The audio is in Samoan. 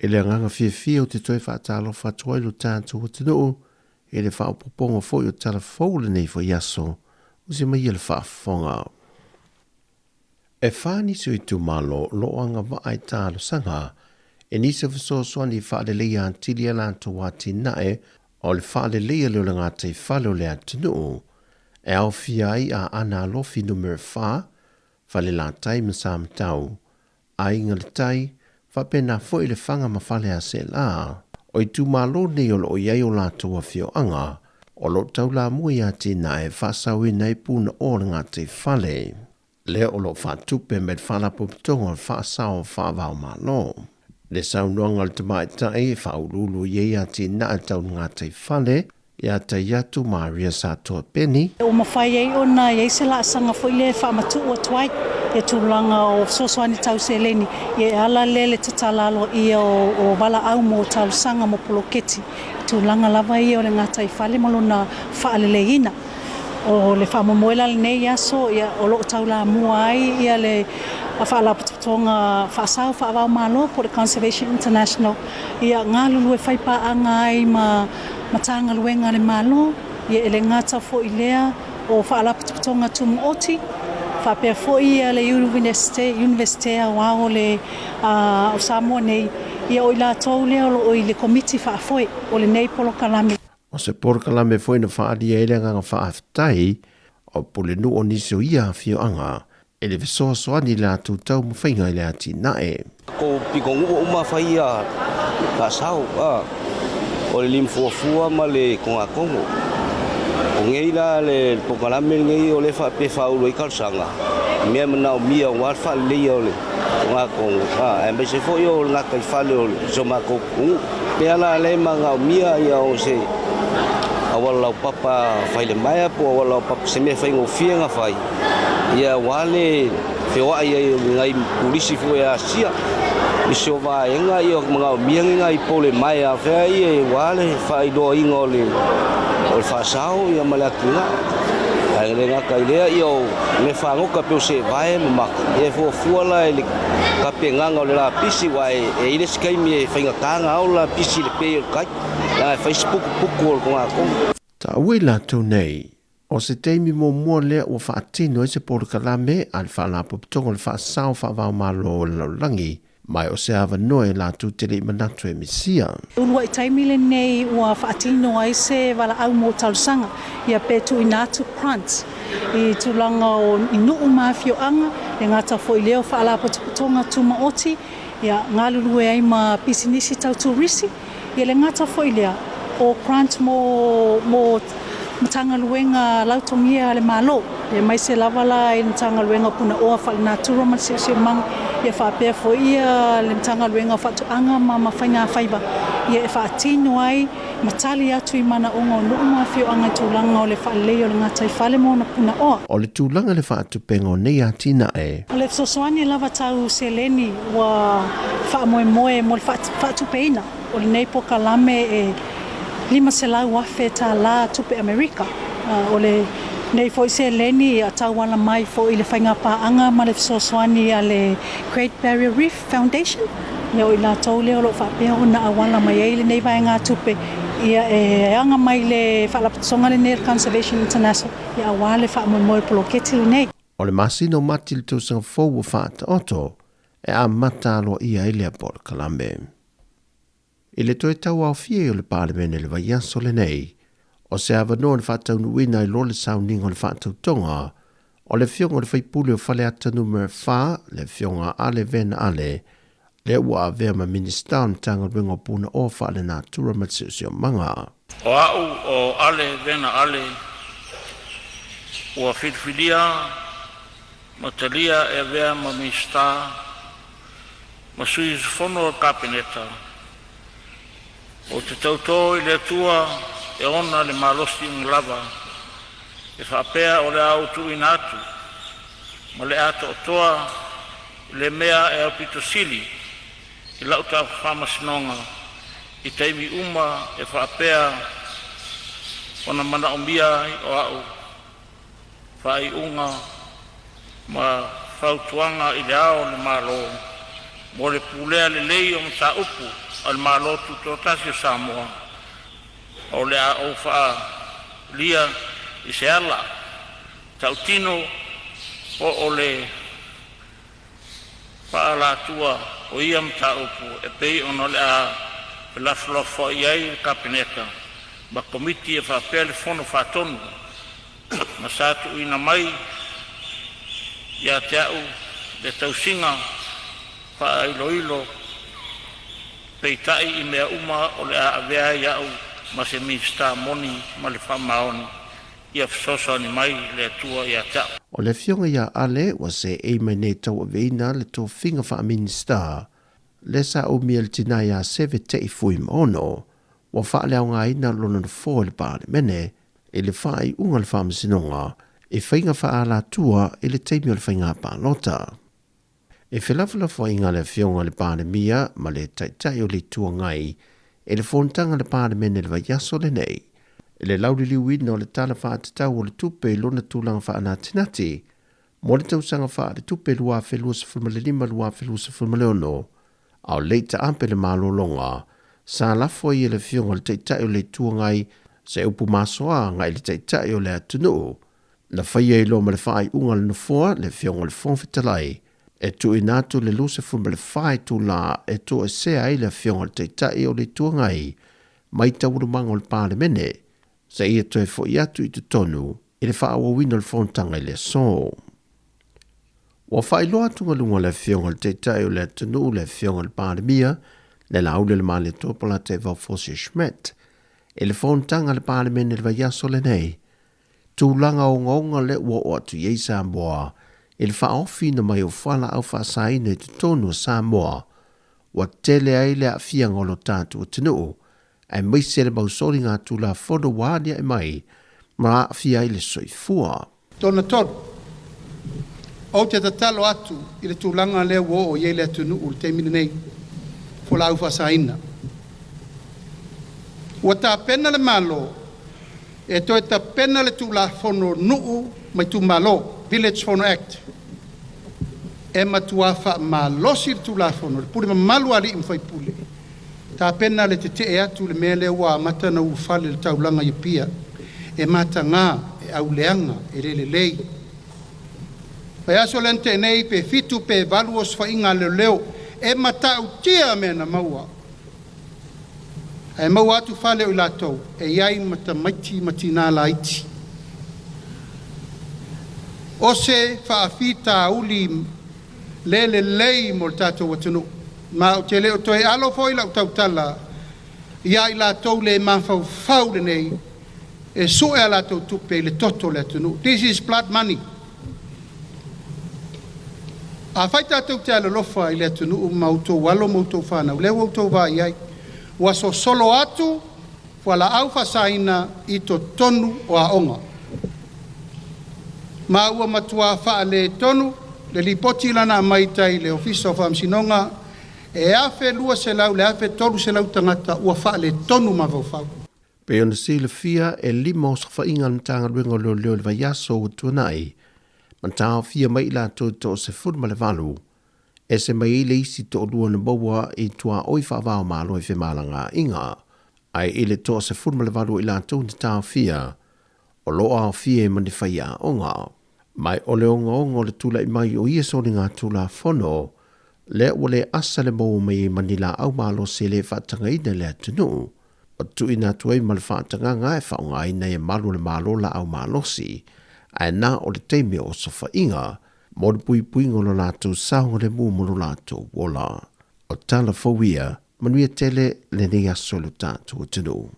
I le agaga fiafia ou te toe faatalofa atu ai i lo tatou atunuu i le faaopoopoga foi o tala fou o lenei foi aso, usi mai ia le faafofoga. E fa nisi o itumalo o lo o agavaa i talosaga i nisi o fesoasoani e faaleleia atili a latou atinae o le faaleleia lea o le gataifale o le atunuu e aofia ai Aana Alofi Numera 4, Falelatai ma Samatau, Aiga i le Tai, faapena foi Lefaga ma Faleaseela. O itumalo nei o lo o i ai o latou afioaga o lo o taulamua i atinae e faasaoina ai punaoa o le gataifale lea o lo o faatupe mai le Faalapotopotoga o le Faasao Faava-o-Malo. Le saunoaga a le tamaitai e faauluulu i ai atinae tau le gataifale ia Taiatu Maria Satoa Peni. Ua mafai ai ona i ai se laasaga foi lea e faamatuu atu ai ia tulaga o fesoasoani tau seleni e ala lea le tatala aloaia o valaau mo talosaga mo poloketi i tulaga lava ia o le gataifale ma lona faaleleiina. O le faamoemoe la lenei aso ia o lo o taulamua ai ia le Faalapotopotoga Faasao Faava-o-Malo po o le Conservation International ia galulue faipaaga ai ma Matagaluega a le Malo, ia e le gata foi i lea o Faalapotopotoga Tumaoti, faapea foi ia le Iunivesite Aoao o le o Samoa nei, ia o i latou lea o lo o i le Komiti Faafoe o lenei polokalame. O se polokalame foi na faaalia ai le agaga faafetai o Pulenuu o nisi o ia afioaga i le fesoasoani i le latou taumafaiga i le atinae. Ko pitonuu uma fai ia faasao a o le limafuafua ma le togatogo. O nei la le polokalame lenei o lea e faapea e faaulu ai talosaga i mea manaomia aua le faaleleia o le togatogo aemaise foi o le gataifale o si o matou pitonuu. O mea la lea e manaomia ia o se auala laupapa failemaea po o auala laupapa se mea faigofie ona fai ia aua le feoai ai o nai turisi foi e asia nisi o vaega ia manaomia ni nai pole maea fea ia aua le faailoaina o le faasao ia ma le atinae. Ae le gata i lea ia o mea fagota pei o seevae ma maka ia e fuafua la i le tapenaga o le lapisi aua e i ai le isi taimi e faigata ona ao le lapisi i le pe o le tai leaga e fai si putuputu o le togatogo. Taua i latou nei, o se taimi muamua lea ua faatino ai se polokalame a le Faalapotopotoga o le Faasao Faava-o-Malo o le Lalolagi, ma o se avanoa e latou te le i manatu e misia. Uluai taimi lenei ua faatino ai se valaau mo talosaga ia pe tuuina atu grant i tulaga o i nuu ma afioaga, le gata foi lea o faalapotopotoga tumaoti, ia galulue ai ma pisinisi tau turisi, ia le gata foi lea o grant mo mo Matagaluega lautogia a le Malo, aemaise lava la i le Matagaluega o Punaoa Faalenatura ma le Siosiomaga, ia faapea foi ia le Matagaluega o Faatoaga ma Faiga Faiva, ia e faatino ai ma tali atu i manaoga o nuu ma afioaga i tulaga o le faaleleia o le gataifale ma ona punaoa. O le tulaga i le faatupenga o nei atinae. O le fesoasoani lava tau seleni ua faamoemoe mo le faatupeina o lenei polokalame e $500,000 tupe Amerika. O lenei foi seleni e tauala mai foi i le faigapaaga ma le fesoasoani a le Great Barrier Reef Foundation, ia o i latou lea o lo o faapea ona auala mai ai lenei vaegatupe ia e aga mai le faalapotopotoga lenei o le Conservation International ia aua le faamoemoe o le poloketi lenei. O le masina o Mati i le tausaga fou ua faataoto e amata aloaia ai lea polokalame. I le toe tauaofia ai o le Palemene i le vaiaso lenei, o se avanoa na faataunuuina ai loa le sauniga o le faatautoga o le Afioga i le Faipule o Faleata Numera 4, le Afioga a Ale Vena Ale, lea ua avea ma Minisita o le Matagaluega o Punaoa Faalenatura ma le Siosiomaga. O au o Ale Vena Ale, ua filifilia ma talia e avea ma Minisita ma sui usufono o le Kapeneta, ou te tautō i le Atua e ona le malosi uma lava, e faapea o le a ou tuuina atu ma le atoatoa i le mea e aupito sili i lau faamasinoga i taimi uma e faapea ona manaomia ai o au faaiuga ma fautuaga i le ao o le Malo mo le pulea lelei o mataupu a le Malo Tutoatasi o Samoa, o le a ou faaalia i se ala tautino po o le faaalatua o ia mataupu e pei ona o le a felafolafoai ai le Kapeneta ma Komiti e faapea le Fono Faatonu, ma sa tuuina mai ia te a'u le tausiga faailoilo. Peitai, i mea uma o le a avea ai a'u ma se Minisita moni ma le faamaoni, ia fesoasoani mai le Atua ia te a'u. O le Afioga ia Ale ua seei mai nei tauaveina le tofiga faa-Minisita lea sa umia e le tina ia Seve Te'i Fuimaono, ua faaleaogaina lona nofoa i le Palemene i le faaiuga a le Faamasinoga i faiga faaalatua i le taimi o le faiga palota. I felafolafoaiga a le Afioga i le Palemia ma le Taitai o le Itu Agai i le fonotaga a le Palemene i le vaiaso lenei, i le lauliliuina o le Tala Faatatau o le Tupe i lona tulaga faanatinati mo le tausaga faaletupe 2025/2026, a o le i taape le malologa, sa lafo ai e le Afioga i le Taitai o le Itu Agai se upu masoa agai i le Taitai o le atunuu. Na faia ai loa ma le faaiuga a le Nofoa, le Afioga i le Fofoga Fetalai, e tuuina atu le 24 itula e toesea ai le Afioga i le Taitai o le Itu Agai mai taualumaga o le Palemene, seia toe foi atu i totonu i le faaauauina o le fonotaga i le aso. Ua faailoa atugaluga le Afioga i le Taitai o le atunuu, le Afioga i le Palemia, le Laauli o le Malietoa Polataivao Fosi Schmidt, i le fonotaga a le Palemene i le vaiaso lenei, tulaga ogaoga lea ua oo atu i ai Samoa i le faaofiina mai o fualaau faasaina i totonu o Samoa, ua tele ai le aafiaga o lo tatou atunuu, aemaise le mau soliga Tulafono ua aliae mai ma aafia ai le soifua. Tona tolu, ou te tatalo atu i le tulaga lea ua oo i ai le atunuu i le taimi lenei, fualaau faasaina. Ua tapena le Malo e toe tapena le Tulafono Nuu ma Itumalo, Village Fono Act, e matua faamalosi le Tulafono, le pule mamalu a alii ma faipule, tapena le tetee atu le mea lea ua amata ona ulufale i le taulaga i Apia, e mataga, e auleaga, e le lelei. Vaiaso lea na tea nei, pe 7 pe 8 osofaiga a leoleo, e matautia mea na maua. Ae maua atu fale o i latou, e i ai ma tamaiti ma tinā laiti. O se faafitauli le lelei mo le tatou atunuu, ma ou te le o toe alo foi lau tautala ia i latou le mafaufau lenei e sue a latou tupe i le toto o le atunuu. This is blood money. Afai tatou te alolofa i le atunuu ma outou alo ma outou fanau, lea ua outou vaai ai, ua sosolo atu fualaau faasaina i totonu o aoga. Ma ua matua faaletonu le lipoti lana aumai tai le Ofisa o Faamasinoga, e 1,200 le 1,300 tagata ua faaletonu mafaufau. Pei ona silafia, e 5 osofaiga a le Matagaluega o Leoleo i le vaiaso ua tuanai, ma taofia mai i latou 18, ese mai ai le isi toalua na maua i tuaoi faava-o-Malo i femalagaaiga, ae i le 18 o i latou na taofia, o lo o aofia ai ma ni faiaoga. Ma o le ogaoga o le tulai mai o ia soliga Tulafono, lea ua le asa le maua mai ai ma ni laau malosi e le faatagaina i le atunuu, ua tuuina atu ai ma le faatagaga e faaaogaina ai e malu o le Malo laau malosi, ae na o le taimi o osofaiga mo le puipuiga o lo latou saogalemu ma lo latou ola. O tala fou ia, manuia tele lenei aso i lo tatou atunuu.